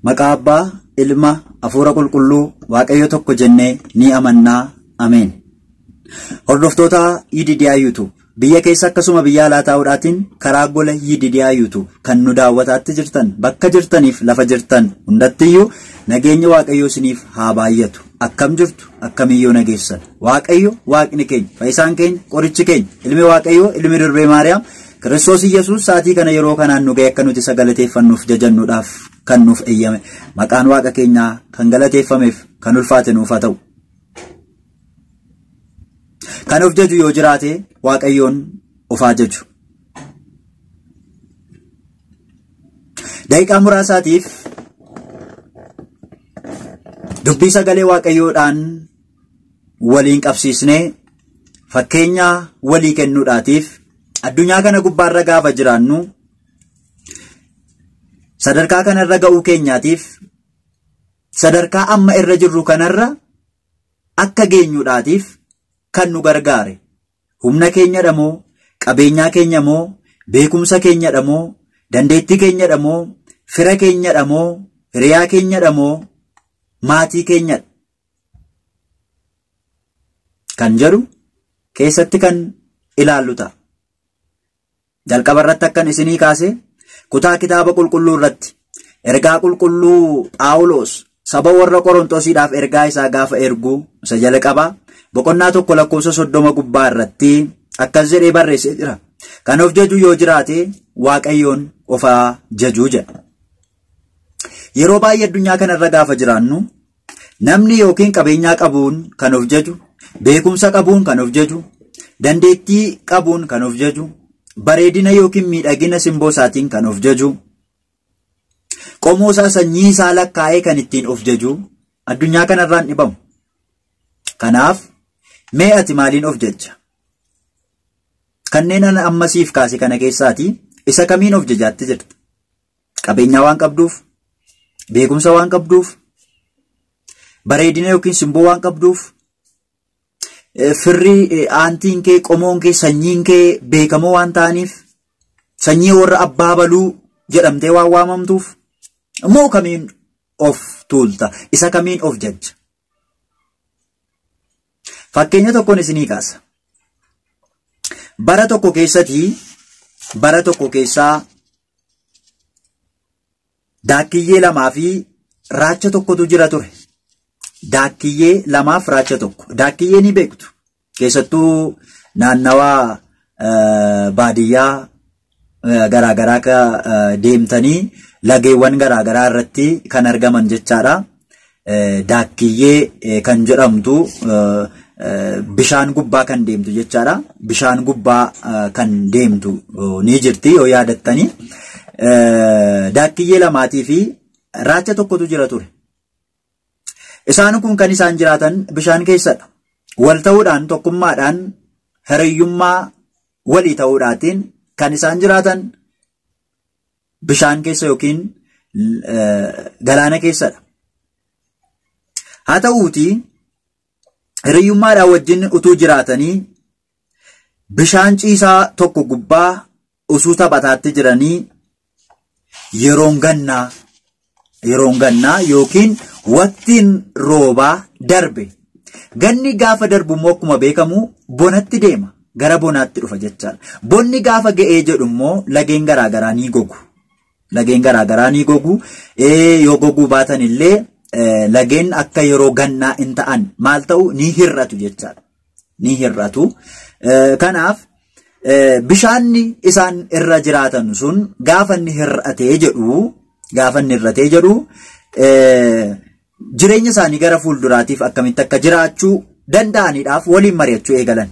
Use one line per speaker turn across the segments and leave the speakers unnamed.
Maqaa Abbaa, Ilma, Hafuura Qulqulluu, Waaqayyo tokko jennee ni amannaa. Ameen. Hordoftoota EDDI YouTube biyya keessa akkasuma biyya alaa taa'uudhaatiin karaa gola EDDI YouTube kan nu daawwataatti jirtan bakka jirtaniif lafa jirtan hundattiyyuu nageenya Waaqayyoo isiniif haa baay'atu. Akkam jirtu akkamiyyuu nageessan. Waaqayyo Waaqni keenya, fayyisaan keenya, qorichi keenya, ilmi Waaqayyoo, ilmi durbee Maariyaam, Kiristoos Iyyasuus sa'aatii kana yeroo kanaan nu ga'e akka nuti isa galateeffannuuf jajannuudhaaf kan nuuf eeyyame. Maqaan Waaqa keenyaa kan galateeffameef kan ulfaate nuuf haa ta'u. Kan of jaju yoo jiraate Waaqayyoon of haa jaju. Daqiiqaa muraasaatiif dubbii sagalee Waaqayyoodhaan waliin qabsiisnee fakkeenya walii kennuudhaatiif addunyaa kana gubbaarra gaafa jiraannu sadarkaa kanarra ga'uu keenyaatiif sadarkaa amma irra jirru kanarra akka geenyuudhaatiif kan nu gargaare humna keenyadha moo qabeenyaa keenya moo beekumsa keenyadha moo dandeettii keenyadha moo fira keenyadha moo hiriyaa keenyadha moo maatii keenyadha kan jedhu keessatti kan ilaallu ta'a. Jalqaba irratti akkan isinii kaase kutaa kitaaba qulqulluu irratti ergaa qulqulluu Phaawulos saba warra Qorontosiidhaaf ergaa isaa gaafa ergu isa jalqabaa boqonnaa 1 lakkoofsa 30 gubbaa irratti akkas jedhee barreessee jira. Kan of jaju yoo jiraate Waaqayyoon ofaa jajuu jedha. Yeroo baay'ee addunyaa kanarra gaafa jiraannu namni yookiin qabeenyaa qabuun kan of jaju, beekumsa qabuun kan of jaju, dandeettii qabuun kan of jaju, bareedina yookiin miidhagina simboo isaatiin kan of jaju, qomoo isaa sanyii isaa lakkaa'ee kan ittiin of jaju addunyaa kanarraan dhibamu. Kanaaf mee ati maaliin of jajja? Kanneen ana amma siif kaase kana keessaati isa kamiin of jajaatti jirta? Qabeenyaa waan qabduuf, beekumsa waan qabduuf, bareedina yookiin simboo waan qabduuf, firri aantiin kee, qomoon kee, sanyiin kee beekamoo waan ta'aniif, sanyii warra abbaa baluu jedhamtee waan waamamtuuf, immoo kamiin of tuulta? Isa kamiin of jajja? Fakkeenya tokkoon isinii kaasa. Bara tokko keessatti, bara tokko keessaa daakkiyyee lamaa fi raacha tokkotu jira ture. Daakkiyyee lamaaf raacha tokko. Daakkiyyee ni beektu. Keessattuu naannawaa baadiyyaa garaagaraa deemtanii lageewwan garaagaraa irratti kan argaman jechaadha. Daakkiyyee kan jedhamtu bishaan gubbaa kan deemtu jechaadha. Bishaan gubbaa kan deemtu ni jirti yoo yaadattanii. Daakkiyyee lamaatii fi raacha tokkotu jira ture. Isaan kun kan isaan jiraatan bishaan keessadha. Wal ta'uudhaan tokkummaadhaan hiriyyummaa walii ta'uudhaatiin kan isaan jiraatan bishaan keessa yookiin galaana keessadha. Haa ta'uutii hiriyyummaadhaan wajjin utuu jiraatanii bishaan ciisaa tokko gubbaa usuu taphataatti jiranii yeroon gannaa yookiin waqtiin roobaa darbe. Ganni gaafa darbu immoo akkuma beekamu bonatti deema. Gara bonaatti dhufa jechaadha. Bonni gaafa ga'ee jedhu immoo lageen garaagaraa ni gogu. Lageen garaagaraa ni gogu. Yoo goguu baatan illee lageen akka yeroo gannaa hin ta'an maal ta'u ni hir'atu jechaadha. Ni hir'atu. Kanaaf bishaanni isaan irra jiraatan sun gaafa inni hir'atee jedhu, gaafa inni hir'atee jedhu jireenya isaanii gara fuulduraatiif akkamitti akka jiraachuu danda'aniidhaaf waliin mari'achuu eegalan.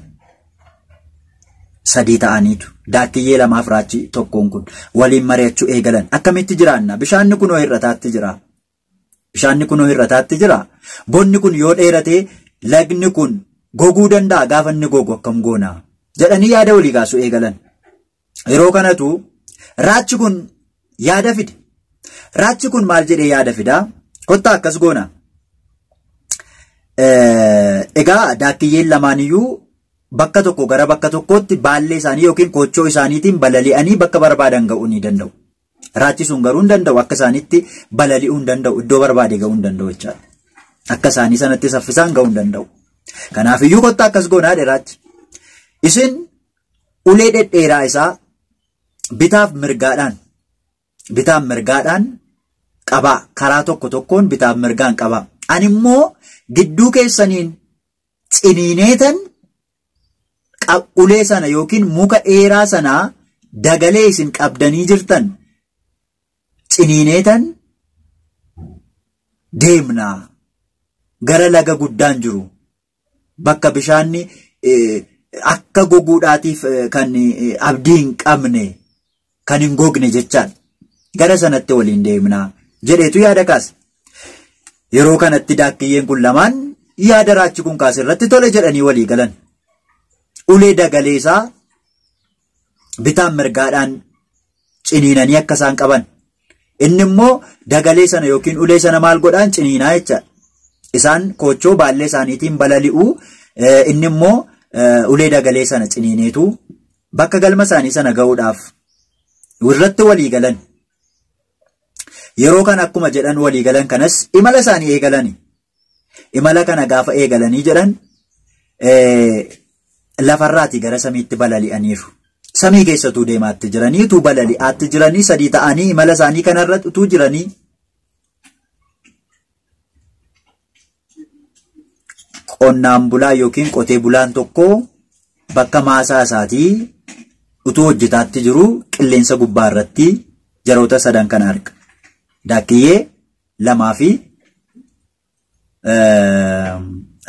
Sadii ta'aniitu daakkiyyee lamaaf raachi tokkoon kun waliin mari'achuu eegalan. Akkamitti jiraanna? Bishaanni kunoo hir'ataatti jira. Bishaanni kunoo hir'ataatti jira. Bonni kun yoo dheerate lagni kun goguu danda'a. Gaafa inni gogu akkam goona? Jedhanii yaada walii kaasuu eegalan. Yeroo kanatu raachi kun yaada fide. Raachi kun maal jedhee yaada fidaa? Kottaa akkas goona. Egaa daakkiyyeen lamaaniyyuu bakka tokko gara bakka tokkootti baallee isaanii yookiin koochoo isaaniitiin balali'anii bakka barbaadan ga'uu ni danda'u. Raachi sun garuu hin danda'u. Akka isaanitti balali'uu hin danda'u. Iddoo barbaade ga'uu hin danda'u jechaadha. Akka isaanii sanatti saffisaan ga'uu hin danda'u. Kanaafiyyuu kottaa akkas goonaa raachi. Isin ulee dhedheeraa isaa bitaaf mirgaadhaan qabaa. Karaa tokko tokkoon bitaaf mirgaan qabaa. Ani immoo gidduu keessaniin ciniineetan ulee sana yookiin muka dheeraa sanaa dagalee isin qabdanii jirtan ciniineetan deemnaa gara laga guddaan jiru bakka bishaanni akka goguudhaatiif kan abdii hin qabne kan hin gogne jechaan gara sanatti waliin deemnaa jedheetu yaada kaase. Yeroo kanatti daakkiyyeen kun lamaan yaada raachi kun kaase irratti tole jedhanii walii galan. Ulee dagalee isaa bitaan mirgaadhaan ciniinanii akka isaan qaban. Inni immoo dagalee sana yookiin ulee sana maal godhaan ciniinaa jechaadha. Isaan koochoo baallee isaaniitiin balali'uu, inni immoo ulee dagalee sana ciniineetu bakka galma isaanii sana ga'uudhaaf irratti walii galan. Yeroo kana akkuma jedhan walii galan kanas imala isaanii eegalani. Imala kana gaafa eegalanii jedhan lafarraatii gara samiitti balali'aniiru. Samii keessatuu deemaatti jiranii, utuu balali'aatti jiranii, sadii ta'anii imala isaanii kanarratti utuu jiranii qonnaan bulaa yookiin qotee bulaan tokko bakka maasaa isaatii utuu hojjetaatti jiru qilleensa gubbaa irratti jaroota sadan kana arga. Daakkiyyee lamaa fi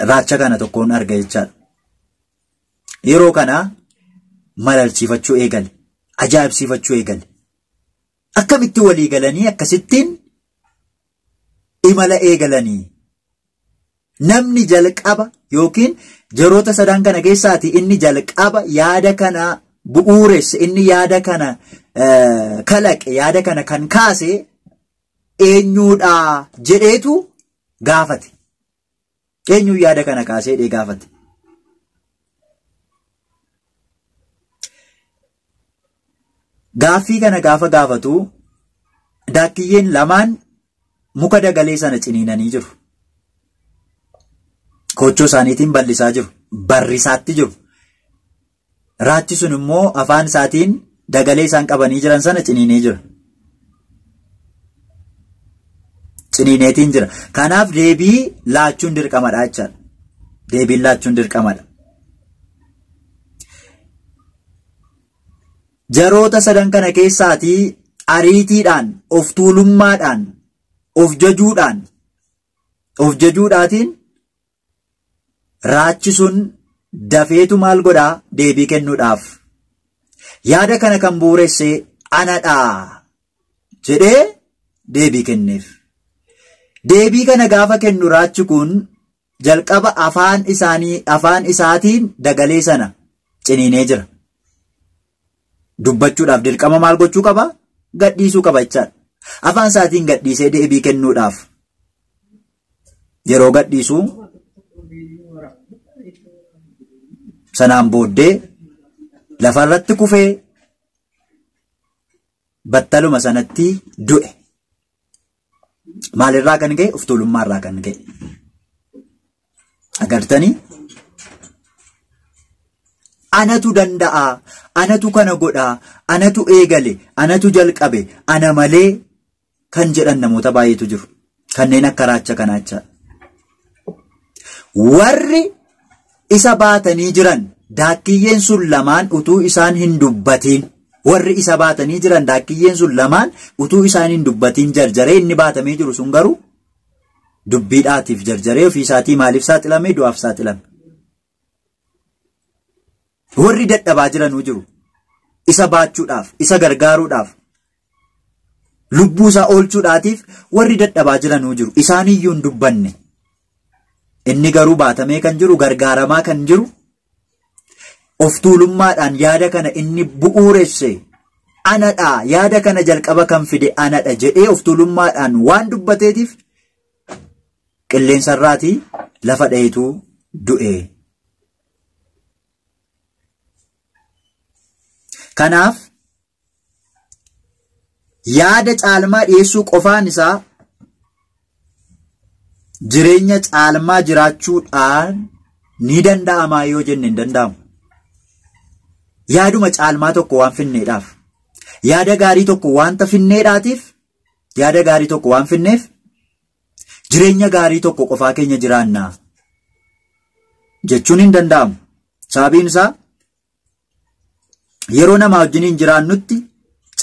raacha kana tokkoon arga jechaadha. Yeroo kana malalchiifachuu eegale, ajaa'ibsiifachuu eegale. Akkamitti walii galanii akkasittiin imala eegalanii namni jalqaba yookiin jaroota sadan kana keessaati inni jalqaba yaada kana bu'uuresse, inni yaada kana kalaqe, yaada kana kan kaase eenyuudha jedheetu gaafate. Eenyuu yaada kana kaasee dhee gaafate. Gaaffii kana gaafa gaafatu daakkiyyeen lamaan muka dagalee sana ciniinanii jiru. Koochoo isaaniitiin bal'isaa jiru. Barrisaatti jiru. Raachi sun immoo afaan isaatiin dagalee isaan qabanii jiran sana ciniinee jira. Ciniineetiin jira. Kanaaf deebii laachuun dirqamadha jechaadha. Deebiin laachuun dirqamadha. Jaroota sadan kana keessaatii ariitiidhaan, of tuulummaadhaan, of jajuudhaatiin raachi sun dafeetu maal godhaa deebii kennuudhaaf. Yaada kana kan bu'uuresse anadhaa jedhee deebii kenneef. Deebii kana gaafa kennu raachi kun jalqaba afaan isaatiin dagalee sana ciniinee jira. Dubbachuudhaaf dirqama maal gochuu qaba? Gadhiisuu qaba jechaadha. Afaan isaatiin gadhiisee deebii kennuudhaaf. Yeroo gadhiisuu sanaan booddee lafarratti kufee battaluma sanatti du'e. Maalirraa kan ka'e? Of tuulummaarraa kan ka'e. Agartanii? Anatu danda'a, anatu kana godhaa, anatu eegale, anatu jalqabe, ana malee kan jedhan namoota baay'eetu jiru. Kanneen akka raacha kanaa jechaadha. Warri isa baatanii jiran daakkiyyeen sun lamaan utuu isaan hin dubbatiin, warri isa baatanii jiran daakkiyyeen sun lamaan utuu isaan hin dubbatiin jarjaree inni baatamee jiru sun garuu dubbiidhaatiif jarjaree ofii isaatii maaliif saaxilame? Du'aaf saaxilame. Warri dadhabaa jiranuu jiru. Isa baachuudhaaf, isa gargaaruudhaaf, lubbuu isaa oolchuudhaatiif warri dadhabaa jiranuu jiru. Isaaniyyuu hin dubbanne. Inni garuu baatamee kan jiru, gargaaramaa kan jiru, of tuulummaadhaan yaada kana inni bu'uuresse anadha, yaada kana jalqaba kan fide anadha jedhee of tuulummaadhaan waan dubbateetiif qilleensarraatii lafa dhaheetu du'e. Kanaaf Yaada caalmaa dhiyeessuu qofaan isaa jireenya caalmaa jiraachuudhaan ni danda'amaa yoo jenne hin danda'amu. Yaaduma caalmaa tokko waan finneedhaaf, yaada gaarii tokko waanta finneedhaatiif, yaada gaarii tokko waan finneef jireenya gaarii tokko qofaa keenya jiraannaa jechuun hin danda'amu. Sababiin isaa yeroo namaa wajjiniin jiraannutti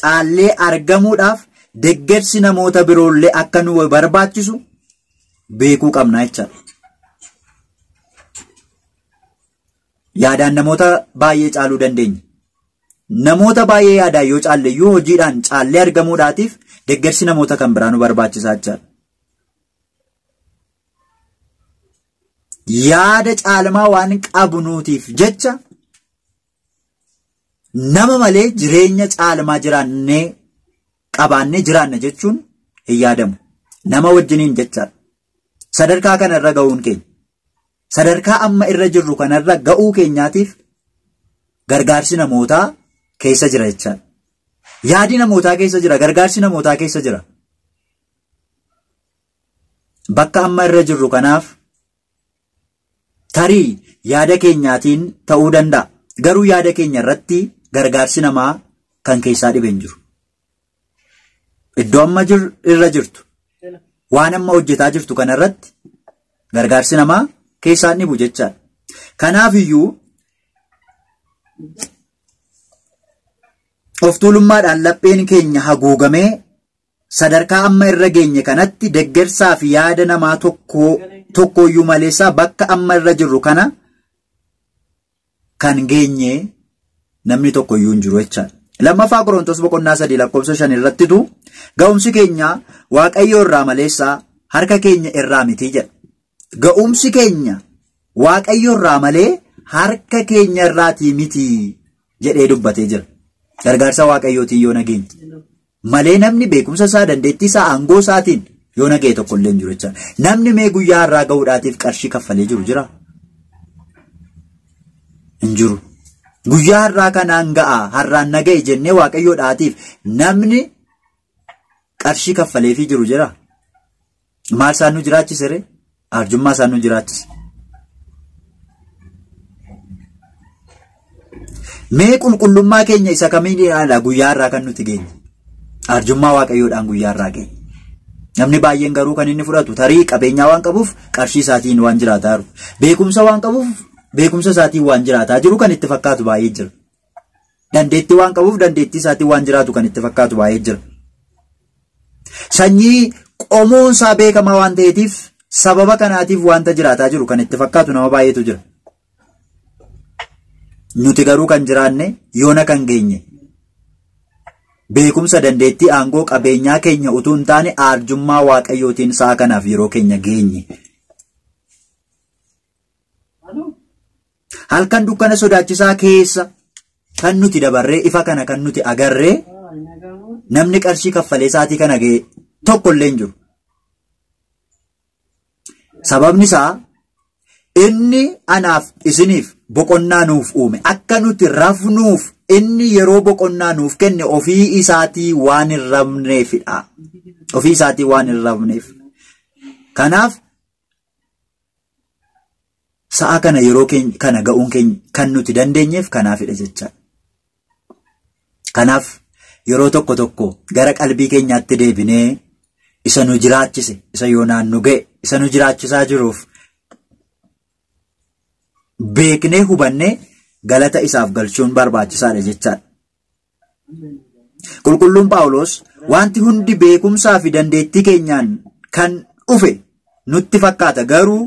caallee argamuudhaaf deeggarsi namoota biroollee akka nu barbaachisu beekuu qabna jechaadha. Yaadaan namoota baay'ee caaluu dandeenya. Namoota baay'ee yaadaan yoo caalle iyyuu hojiidhaan caallee argamuudhaatiif deeggarsi namoota kan biraa nu barbaachisaa jechaadha. Yaada caalmaa waan qabnuutiif jecha nama malee jireenya caalmaa jiraannee qabaannee jiraanna jechuun hin yaadamu. Nama wajjiniin jechaadha. Sadarkaa kanarra ga'uun keenya, sadarkaa amma irra jirru kanarra ga'uu keenyaatiif gargaarsi namootaa keessa jira jechaadha. Yaadi namootaa keessa jira, gargaarsi namootaa keessa jira. Bakka amma irra jirru kanaaf tarii yaada keenyaatiin ta'uu danda'a. Garuu yaada keenya irratti gargaarsi namaa kan keessaa dhibe hin jiru. Iddoo amma irra jirtu, waan amma hojjetaa jirtu kanarratti gargaarsi namaa keessaa dhibu jechaadha. Kanaaf iyyuu of tuulummaadhaan lapheen keenya haguugamee sadarkaa amma irra geenye kanatti deeggarsaa fi yaada namaa tokkooyyuu maleessaa bakka amma irra jirru kana kan geenye namni tokkoyyuu hin jiru jechaadha. Lammaffaa Qorontos boqonnaa 3 lakkoofsa 5 irrattitu ga'umsi keenya Waaqayyo irraa maleessaa harka keenya irraa miti jedha. Ga'umsi keenya Waaqayyo irraa malee harka keenya irraatii miti jedhee dubbatee jira. Gargaarsa Waaqayyootiin yoo nageenye malee namni beekumsa isaa, dandeettii isaa, aangoo isaatiin yoo naga'e tokko illee hin jiru jechaadha. Namni mee guyyaa har'aa ga'uudhaatiif qarshii kaffalee jiru jira? Hin jiru. Guyyaa har'aa kanaan ga'a, har'aan naga'e jennee Waaqayyoodhaatiif namni qarshii kaffaleefii jiru jira? Maal isaan nu jiraachise ree? Arjummaa isaan nu jiraachise. Mee qulqullummaa keenya isa kamiidhaadha guyyaa har'aa kan nuti geenye? Arjummaa Waaqayyoodhaan guyyaa har'aa geenye. Namni baay'een garuu kan inni fudhatu tarii qabeenyaa waan qabuuf qarshii isaatiin waan jiraataa jiru. Beekumsa waan qabuuf beekumsa isaatiin waan jiraataa jiru kan itti fakkaatu baay'ee jira. Dandeettii waan qabuuf dandeettii isaatiin waan jiraatu kan itti fakkaatu baay'ee jira. Sanyii qomoon isaa beekamaa waan ta'eetiif sababa kanaatiif wanta jiraataa jiru kan itti fakkaatu nama baay'eetu jira. Nuti garuu kan jiraanne yoona kan geenye beekumsa, dandeettii, aangoo, qabeenyaa keenya utuu hin taane arjummaa Waaqayyootiin sa'a kanaaf yeroo keenya geenye. Halkan dukkana sodaachisaa keessa kan nuti dabarree ifa kana kan nuti agarree namni qarshii kaffalee sa'aatii kana ga'e tokko illee hin jiru. Sababni isaa inni anaaf isiniif boqonnaa nuuf uume, akka nuti rafnuuf inni yeroo boqonnaa nuuf kenne ofii isaatii waan hin rafneefidha. Ofii isaatii waan hin rafneef. Kanaaf sa'a kana yeroo kana ga'uun keenya kan nuti dandeenyeef kanaafidha jechaadha. Kanaaf yeroo tokko tokko gara qalbii keenyaatti deebinee isa nu jiraachise, isa yoonaan nu ga'e, isa nu jiraachisaa jiruuf beeknee hubannee galata isaaf galchuun barbaachisaadha jechaadha. Qulqulluun Phaawulos wanti hundi beekumsaa fi dandeettii keenyaan kan dhufe nutti fakkaata garuu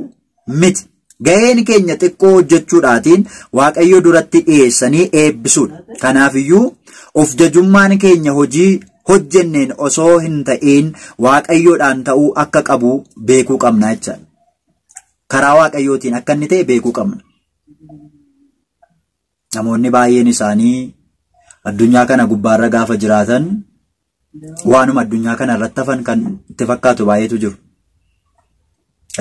miti. Ga'een keenya xiqqoo hojjechuudhaatiin Waaqayyo duratti dhiyeessanii eebbisuudha. Kanaafiyyuu of jajummaan keenya hojii hojjenneen osoo hin ta'iin Waaqayyoodhaan ta'uu akka qabu beekuu qabna jechaadha. Karaa Waaqayyootiin akka inni ta'e beekuu qabna. Namoonni baay'een isaanii addunyaa kana gubbaarra gaafa jiraatan waanuma addunyaa kana irratti hafan kan itti fakkaatu baay'eetu jiru.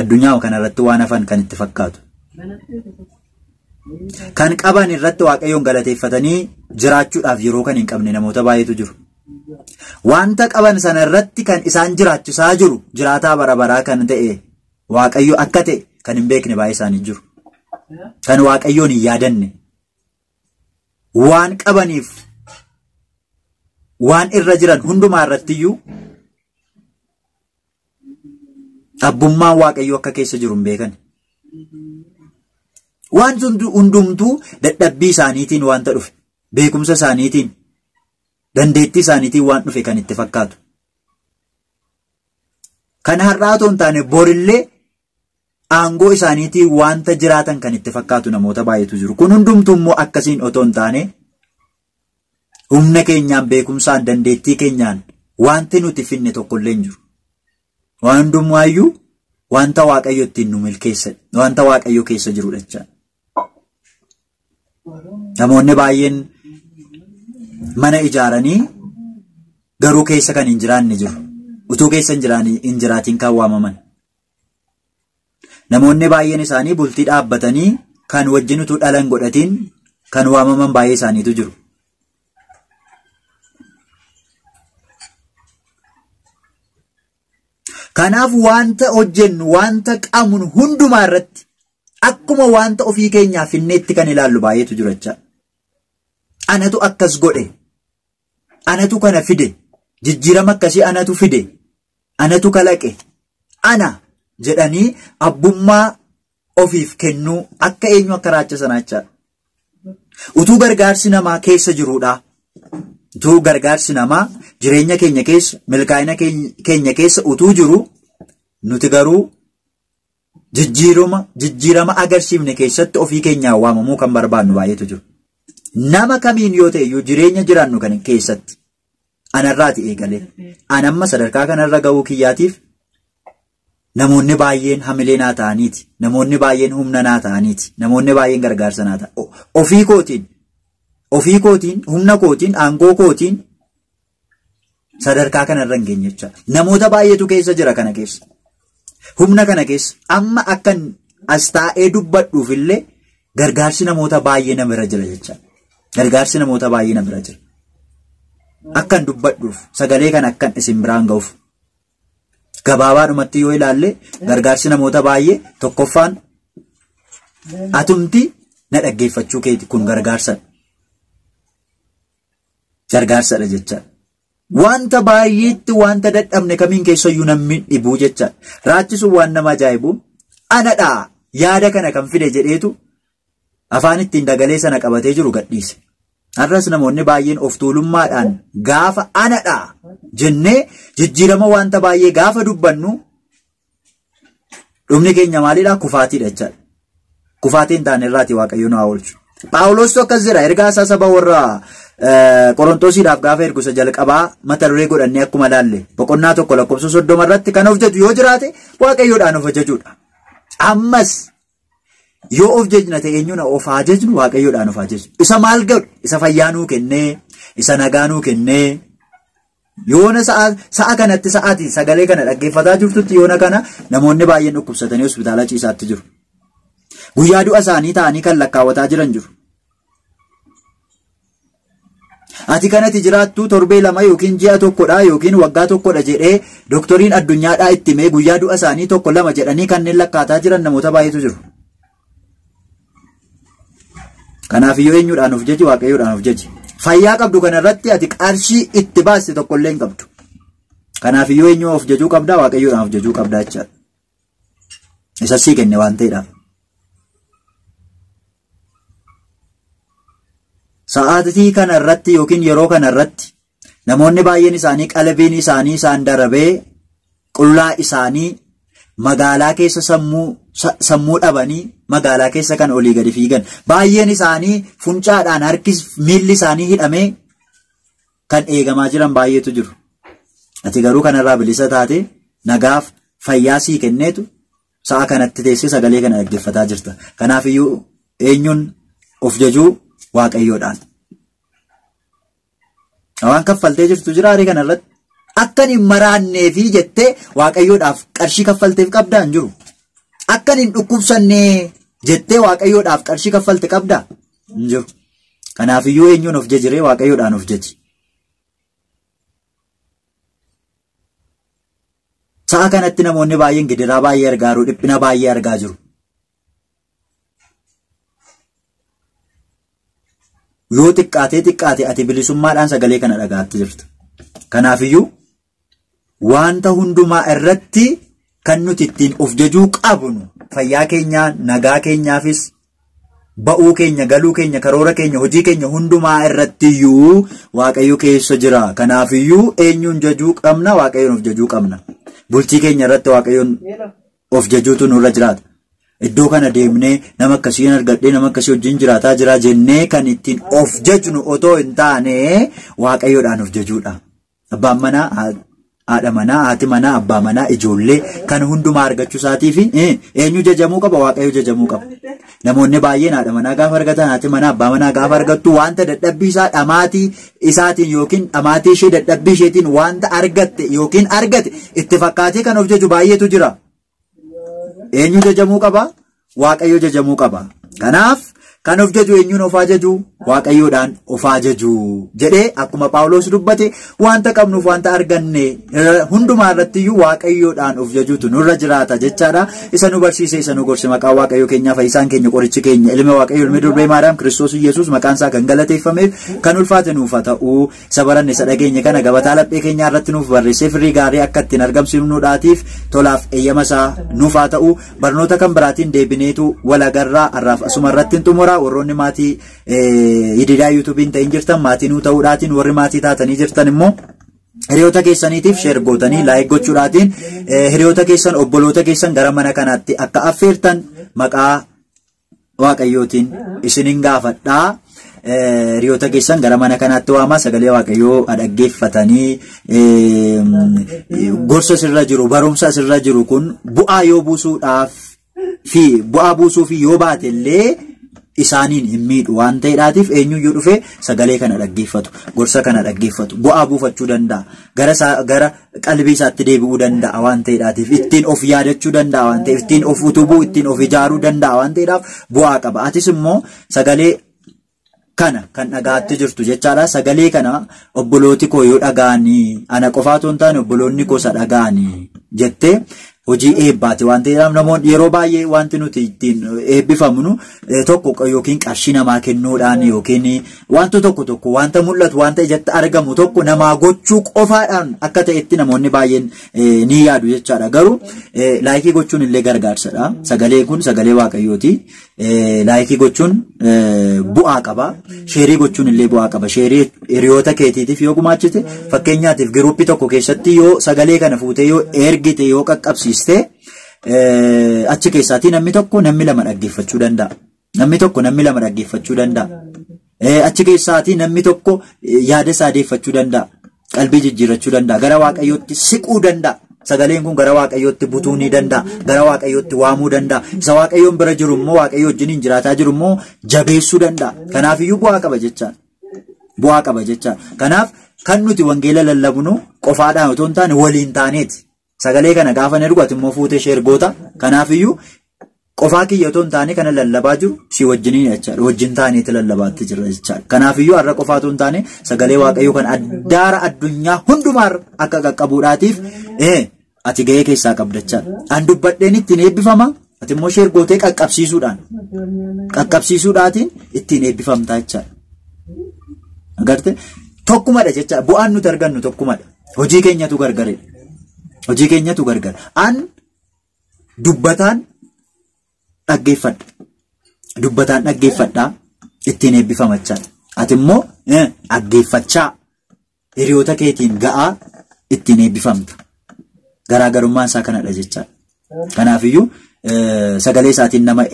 Addunyaa kana irratti waan hafan kan itti fakkaatu. Kan qaban irratti Waaqayyoon galateeffatanii jiraachuudhaaf yeroo kan hin qabne namoota baay'eetu jiru. Wanta qaban sana irratti kan isaan jiraachisaa jiru jiraataa bara baraa kan ta'e Waaqayyo akka ta'e kan hin beekne baay'ee isaanii jiru. Kan Waaqayyoon hin yaadanne. Waan qabaniif waan irra jiran hundumaa irrattiyyuu abbummaan Waaqayyoo akka keessa jiru hin beekan. Waan hundumtuu dadhabbii isaaniitiin wanta dhufe, beekumsa isaaniitiin, dandeettii isaaniitiin waan dhufe kan itti fakkaatu. Kan har'aa otoo hin taane borillee aangoo isaaniitiin wanta jiraatan kan itti fakkaatu namoota baay'eetu jiru. Kun hundumtuu immoo akkasiin otoo hin taane humna keenyaan, beekumsaan, dandeettii keenyaan wanti nuti finne tokkollee hin jiru. Waan hundumaayyuu wanta Waaqayyo ittiin nu milkeessa, wanta Waaqayyo keessa jirudha jechaadha. Namoonni baay'een mana ijaaranii garuu keessa kan hin jiraanne jiru. Utuu keessa hin jiraatiin kan waamaman. Namoonni baay'een isaanii bultii dhaabbatanii kan wajjin utuu dhalan godhatiin kan waamaman baay'ee isaaniitu jiru. Kanaaf wanta hojjennu, wanta qabnu hundumaa irratti akkuma wanta ofii keenyaa finneetti kan ilaallu baay'eetu jira jechaadha. Anatu akkas godhe, anatu kana fide, jijjiirama akkasii anatu fide, anatu kalaqe, ana jedhanii abbummaa ofiif kennuu akka eenyu akka raacha sanaa jechaadha. Utuu gargaarsi namaa keessa jiruudha. Utuu gargaarsi namaa jireenya keenya keessa, milkaa'ina keenya keessa utuu jiru, nuti garuu jijjiirama agarsiifne keessatti ofii keenyaa waamamuu kan barbaannu baay'eetu jiru. Nama kamiin yoo ta'e iyyuu jireenya jiraannu kan keessatti anarraati eegalee anamma sadarkaa kanarra ga'uu kiyyaatiif namoonni baay'een hamilee naa ta'aniiti, namoonni baay'een humna naa ta'aniiti, namoonni baay'een gargaarsa naa ta'a. Ofii kootiin, humna kootiin, aangoo kootiin sadarkaa kanarra hin geenye jechaadha. Namoota baay'eetu keessa jira kana keessa. Humna kana keessa amma akkan as taa'ee dubbadhuuf illee gargaarsi namoota baay'ee na bira jira jechaadha. Gargaarsi namoota baay'ee na bira jira. Akkan dubbadhuuf sagalee kana akkan isin biraan ga'uuf. Gabaabaadhumatti yoo ilaalle gargaarsi namoota baay'ee tokkoffaan atumti na dhaggeeffachuu keeti kun gargaarsadha. Gargaarsadha jechaadha. Wanta baay'eetti wanta dadhabne kamiin keessayyuu namni dhibuu jechaadha. Raachisuun waan nama ajaa'ibu anadhaa yaada kana kan fide jedheetu afaan ittiin dagalee sana qabatee jiru gadhiise. Har'as namoonni baay'een of tuulummaadhaan gaafa anadhaa jennee jijjiirama wanta baay'ee gaafa dubbannu dhumni keenya maalidhaa? Kufaatiidha jechaadha. Kufaatiin taane irraati Waaqayyo nu haa oolchu. Phaawulostu akkas jira ergaa isaa saba warra Qorontosiidhaaf gaafa ergu isa jalqabaa mata duree godhannee akkuma laalle boqonnaa 1 lakkoofsa 30 irratti kan of jaju yoo jiraate Waaqayyoodhaan of ajajuudha. Ammas yoo of jajna ta'e eenyuun of haa jajnu? Waaqayyoodhaan of haa jajnu. Isa maal godhu? Isa fayyaa nuu kennee, isa nagaa nuu kennee, yoona sa'a kanatti sa'aatii sagalee kana dhaggeeffataa jirtutti yoona kana namoonni baay'een dhukkubsatanii hospitaala ciisaatti jiru. Guyyaa du'a isaanii ta'anii kan lakkaawwataa jiran jiru. Ati kanatti jiraattu torbee 2 yookiin ji'a 1dha yookiin waggaa 1dha jedhee doktoriin addunyaadhaa itti himee guyyaa du'a isaanii 1 2 jedhanii kanneen lakkaataa jiran namoota baay'eetu jiru. Kanaaf iyyuu eenyuudhaan of jaji? Waaqayyoodhaan of jaji. Fayyaa qabdu kanarratti ati qarshii itti baaste tokkollee hin qabdu. Kanaaf iyyuu eenyu of jajuu qabdaa? Waaqayyoodhaan of jajuu qabdaa jechaadha. Isa sii kenne waan ta'eedhaaf. Sa'aatii kanarratti yookiin yeroo kanarratti namoonni baay'een isaanii qalbiin isaanii isaan darabee qullaa isaanii magaalaa keessa sammuu dhabanii magaalaa keessa kan olii gadi fiigan. Baay'een isaanii funcaadhaan harki miilli isaanii hidhamee kan eegamaa jiran baay'eetu jiru. Ati garuu kanarraa bilisa taate nagaaf fayyaa sii kenneetu sa'a kanatti teessee sagalee kana dhaggeeffataa jirta. Kanaaf iyyuu eenyuun of jajuu? Waaqayyoodhaan. Waan kaffaltee jirtu jira arii kanarratti. Akkan hin maraanneefi jettee Waaqayyoodhaaf qarshii kaffalteef qabdaa hin jiru. Akkan hin dhukkubsannee jettee Waaqayyoodhaaf qarshii kaffalte qabdaa hin jiru. Kanaaf iyyuu eenyuun of jajiree? Waaqayyoodhaan of jaji. Sa'a kanatti namoonni baay'een gidiraa baay'ee argaa jiru, dhiphina baay'ee argaa jiru. Yoo xiqqaatee xiqqaate ati bilisummaadhaan sagalee kana dhagaatti jirta. Kanaafiyyuu wanta hundumaa irratti kan nuti ittiin of jajuu qabnu fayyaa keenyaa, nagaa keenyaafis ba'uu keenya, galuu keenya, karoora keenya, hojii keenya hundumaa irrattiyyuu Waaqayyo keessa jira. Kanaafiyyuu eenyuun jajuu qabna? Waaqayyoon of jajuu qabna. Bultii keenya irratti Waaqayyoon of jajuutu nurra jiraata. Iddoo kana deemnee nama akkasii argadhee nama akkasii wajjin jiraataa jira jennee kan ittiin of jajnu otoo hin taane Waaqayyoodhaan of jajuudha. Abbaan manaa, haadha manaa, haati manaa, abbaa manaa, ijoollee kan hundumaa argachuu isaatii fi eenyu jajamuu qaba? Waaqayyo jajamuu qaba. Namoonni baay'een haadha manaa gaafa argatan, haati manaa, abbaa manaa gaafa argattu wanta dadhabbii isaa dhamaatii isaatiin yookiin dhamaatii ishee dadhabbii isheetiin wanta argatte yookiin argate itti fakkaatee kan of jaju baay'eetu jira. Eenyu jajamuu qaba? Waaqayyo jajamuu qaba. Kanaaf kan of jaju eenyuun of jaju? Waaqayyoodhaan of jaju jedhee akkuma Phaawulos dubbate wanta qabnuuf wanta arganne hundumaa irrattiyyuu Waaqayyoodhaan of jajuutu nurra jiraata jechaadha. Isa nu barsiise, isa nu gorse maqaa Waaqayyo keenyaa, fayyisaan keenya, qorichi keenya, ilmi Waaqayyo, ilmi durbee Maariyaam, Kiristoos Yesuus maqaan isaa kan galateeffameef kan ulfaate nuuf haa ta'u. Isa baranne, isa dhageenye kana gabataa laphee keenyaa irratti nuuf barreessee firii gaarii akka ittiin argamsiifnuudhaatiif tolaaf eeyyama isaa nuuf haa ta'u. Barnoota kan biraatiin deebineetu wal agarraa. Har'aaf asuma irratti hin xumura. Warroonni maatii Yididaa yuutuubiin ta'in jirtan maatii nuu ta'uudhaatiin, warri maatii taatanii jirtan immoo hiriyoota keessaniitiif share gootanii like gochuudhaatiin hiriyoota keessan, obboloota keessan gara mana kanaatti akka affeertan maqaa Waaqayyootiin isinin gaafadhaa. Hiriyoota keessan gara mana kanaatti waamaa, sagalee Waaqayyoo dhaggeeffatanii gorsa sirra jiru, barumsa sirra jiru kun bu'aa yoo buusuudhaaf fi bu'aa buusuuf yoo baate illee isaaniin hin miidhu waan ta'eedhaatiif eenyuyyuu dhufee sagalee kana dhaggeeffatu, gorsa kana dhaggeeffatu, bu'aa buufachuu danda'a, gara qalbii isaatti deebi'uu danda'a waan ta'eedhaatiif, ittiin of yaadachuu danda'a waan ta'eef, ittiin of utubuu, ittiin of ijaaruu danda'a waan ta'eedhaaf bu'aa qaba. Atis immoo sagalee kana kan dhagaatti jirtu jechaadha. Sagalee kana obbolooti koo yoo dhaga'anii, ana qofaatu hin taane obboloonni koo isa dhaga'anii jettee hojii eebbaati waan ta'eedhaaf namoonni yeroo baay'ee wanti nuti ittiin eebbifamnu tokko yookiin qarshii namaa kennuudhaan yookiin wanta tokko tokko wanta mul'atu wanta ijatti argamu tokko namaa gochuu qofaadhaan akka ta'etti namoonni baay'een ni yaadu jechaadha. Garuu like gochuun illee gargaarsadha. Sagaleen kun sagalee Waaqayyooti. Like gochuun bu'aa qaba. Share gochuun illee bu'aa qaba. Share hiriyoota keetiitiif yoo gumaachite, fakkeenyaatiif group tokko keessatti yoo sagalee kana fuutee yoo ergite, yoo qaqqabsiiste, achi keessaatii namni tokko, namni lama dhaggeeffachuu danda'a. Namni tokko, namni lama dhaggeeffachuu danda'a. Achi keessaatii namni tokko yaada isaa deeffachuu danda'a. Qalbii jijjiirrachuu danda'a. Gara Waaqayyootti siquu danda'a. Sagaleen kun gara Waaqayyootti butuu ni danda'a. Gara Waaqayyootti waamuu danda'a. Isa Waaqayyoon bira jiru immoo, Waaqayyo wajjiniin jiraataa jiru immoo jabeessuu danda'a. Kanaafiyyuu bu'aa qaba jechaadha. Bu'aa qaba jechaadha. Kanaaf kan nuti wangeela lallabnu qofaadhaan otoo hin taane waliin taaneeti. Sagalee kana gaafa ergu ati immoo fuutee share goota. Kanaafiyyuu qofaa kiyya otoo hin taane kana lallabaa jiru si wajjiniin jechaadha. Wajjin taaneeti lallabaatti jira jechaadha. Kanaafiyyuu har'a qofaa otoo hin taane sagalee Waaqayyoo kan addaara addunyaa hundumaarra akka qaqqabuudhaatiif ati gahee keessaa qabda jechaadha. An dubbadheen ittiin eebbifama. Ati immoo share gootee qaqqabsiisuudhaatiin ittiin eebbifamtaa jechaadha. Agarte tokkumadha jechaadha. Bu'aan nuti argannu tokkumadha. Hojii keenyatu gargaridha. Hojii keenyatu gargar. An dubbataan dhaggeeffadha. Dubbataan dhaggeeffadhaa ittiin eebbifama jechaadha. Ati immoo dhaggeeffachaa hiriyoota keetiin ga'aa ittiin eebbifamta. Garaagarummaan isaa kanadha jechaadha. Kanaafiyyuu sagalee isaatiin nama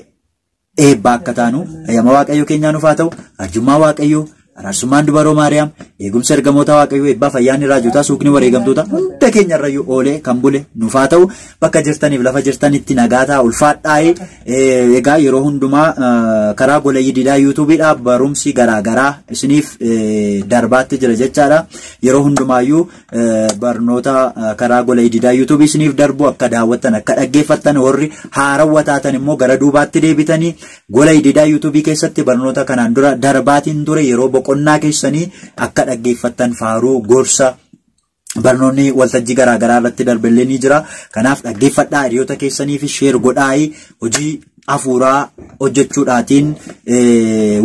eebbaa akka taanu eeyyama Waaqayyoo keenyaa nuuf haa ta'u. Arjummaa Waaqayyoo, araarsummaan dubaroo Maariyaam, eegumsa ergamoota Waaqayyoo, eebbaa fayyaanni raajotaa, suuqni wareegamtoota hunda keenya irrayyuu oolee kan bule nuuf haa ta'u. Bakka jirtaniif lafa jirtanitti nagaa ta'a, ulfaadhaa'ee. Egaa yeroo hundumaa karaa gola Yididaa yuutuubiidhaa barumsi garaagaraa isiniif darbaatti jira jechaadha. Yeroo hundumaayyuu barnoota karaa gola Yididaa yuutuubii isiniif darbu akka daawwattan, akka dhaggeeffattan, warri haarawwa taatan immoo gara duubaatti deebitanii gola Yididaa yuutuubii keessatti barnoota kanaan dura darbaatiin ture yeroo boqonnaa keessanii akka dhaggeeffattan, faaruu, gorsa, Barnoonni waltajjii garaagaraa irratti darbellee ni jira. Kanaaf dhaggeeffadhaa, hiriyoota keessanii fi share godhaayi, hojii hafuuraa hojjechuudhaatiin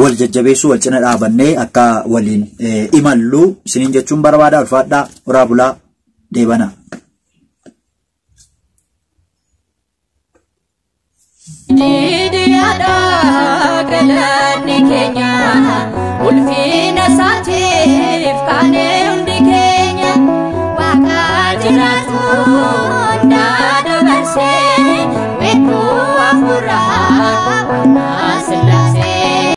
wal jajjabeessuu, wal cina dhaabannee akka waliin imallu isiniin jechuun barbaada. Ulfaadhaa, horaa bulaa, deebana.
Didiyaadha galanni keenya, ulfina isaatiif kaanee hundi keenya, waaqa jiraatu hundaa dabarsee.